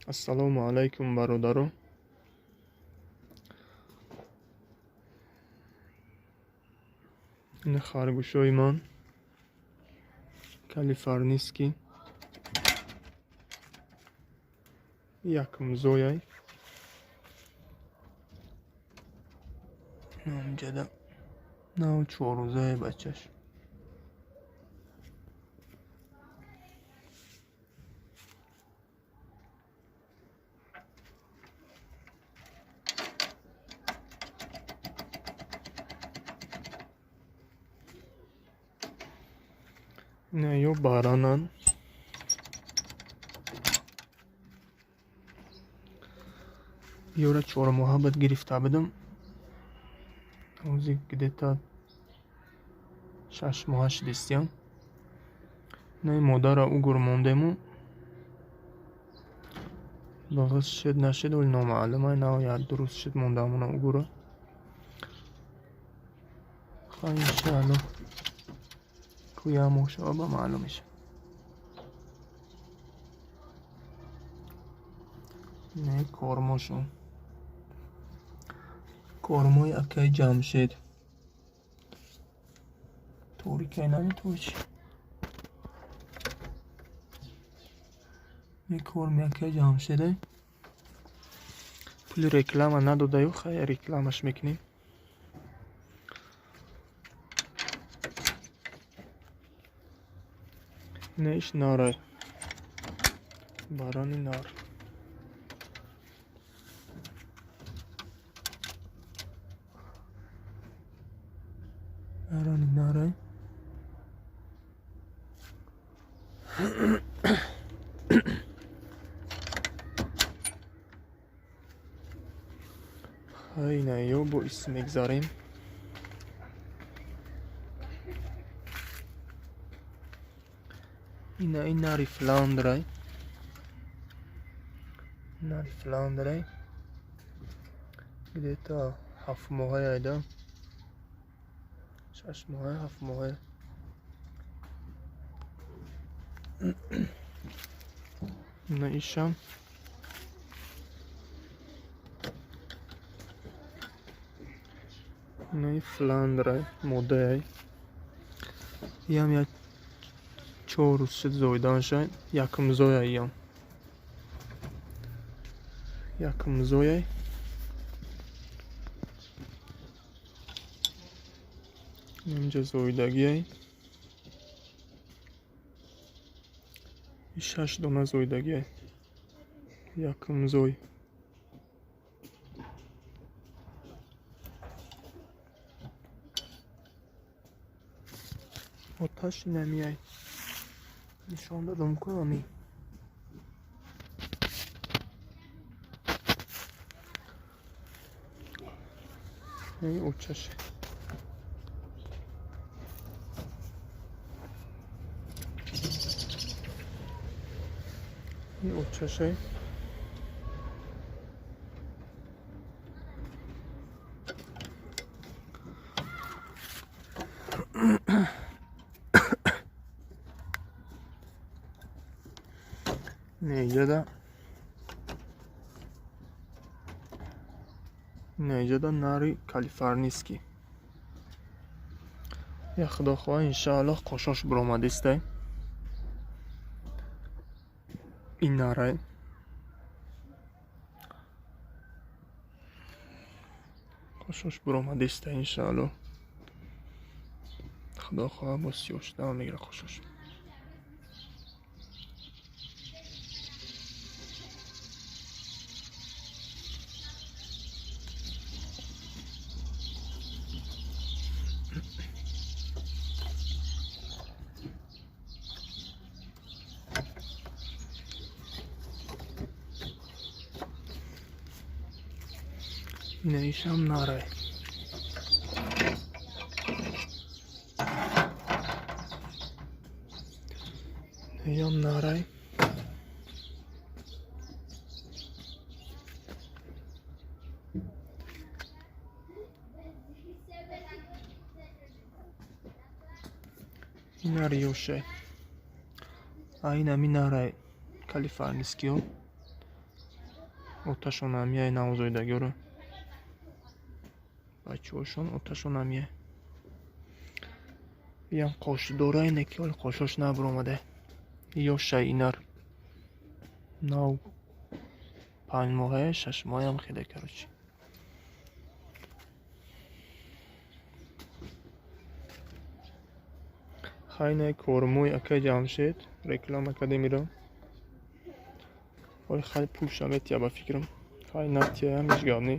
Ассалому алайкум, бародаро. Ин харгӯшои ман калифорнийский якумзояй. Номҷада нав чоррӯзае бачаш. Ина ё барананд. Ёра чормоҳа буд гирифта будам. Ҳозир где-то 6 моҳа шудистиям. Инаи модарро угур мондему. Бағиз шуд, нашуд, оли номаълум. Ай нав як ду рӯз шуд мондамона угура. Хай, иншаалло, ку як моҳ шава, ба маълум мешавад. Инаи кормошон. Кормои акаи Ҷамшед. Торикай наметавонӣ. Ин корми акаи Ҷамшеде. Пули реклама надодаю, хай, рекламаш мекунем. Инаиш нарай. Барани нар. Барани нарай. Хай, инаё бо ис мегзарем. Ина ин нари фландрай. Нари фландрай. Где-то 7 моҳае айда. 6 моҳа, 7 моҳа. Ина ишам. Инаи фландрай, моддаай. Иам як 4 рӯз шуд зоиданшай. Якумзояй иам. Якумзояй. Инҷа зоидагиай. Шаш дона зоидагиай. Якумзой. Оташ инамиай. Нишон дадам ку ами. Эй, очаше. И очаше. Неҷада неҷада нари калифорнийский. Я худо хоҳа, иншааллоҳ, қошош биромадистай. Ин нарай. Қошош биромадистай, иншааллоҳ. Худо хоҳа, боз сиёҳ шуда мегира қошош. Инаишам нарай. Инаям нарай. Ина риёшай. А инами нарай калифорнийскиё. Оташон ҳамияй навзоидагиёро. Бачаҳошон оташон ҳамияй. Иам қошдора, ине ки ҳоли қошош набаромада. Ёшай инар. Нав 5 моҳая, 6 моҳаям хеле, короче. Хайнаи кормои акай Ҷамшед реклама кардем иро. Ҳоли хай пулша метия, ба фикрам. Хай натияям, ҳеҷ гап не.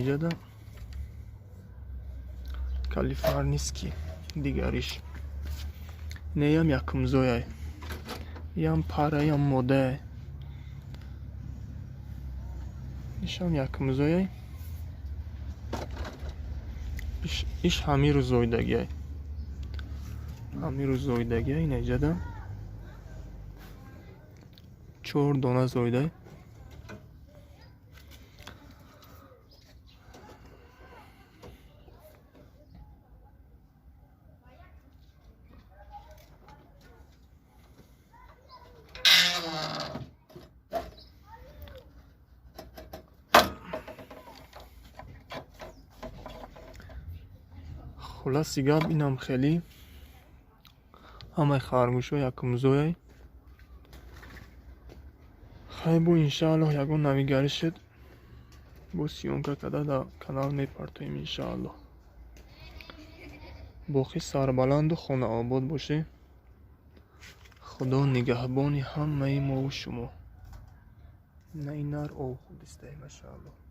Иҷода калифорнийский дигариш. Неям якумзояй. Ям параям модае. Ишам якумзояй. Иш ҳамин рӯз зоидагиай. Ҳамин рӯз зоидагиай ина иҷода. Чор дона зоидай. Хулоси гап, инам хеле ҳамаи харгӯшҳо якумзояй. Хай, бо иншааллоҳ ягон навигарӣ шуд, бо съёмка карда дар канал мепартоем, иншааллоҳ. Боқӣ сарбаланду хонаобод бошед. Худо нигаҳбони ҳамаи мову шумо. На, ин нар об хӯрдистай, машааллоҳ.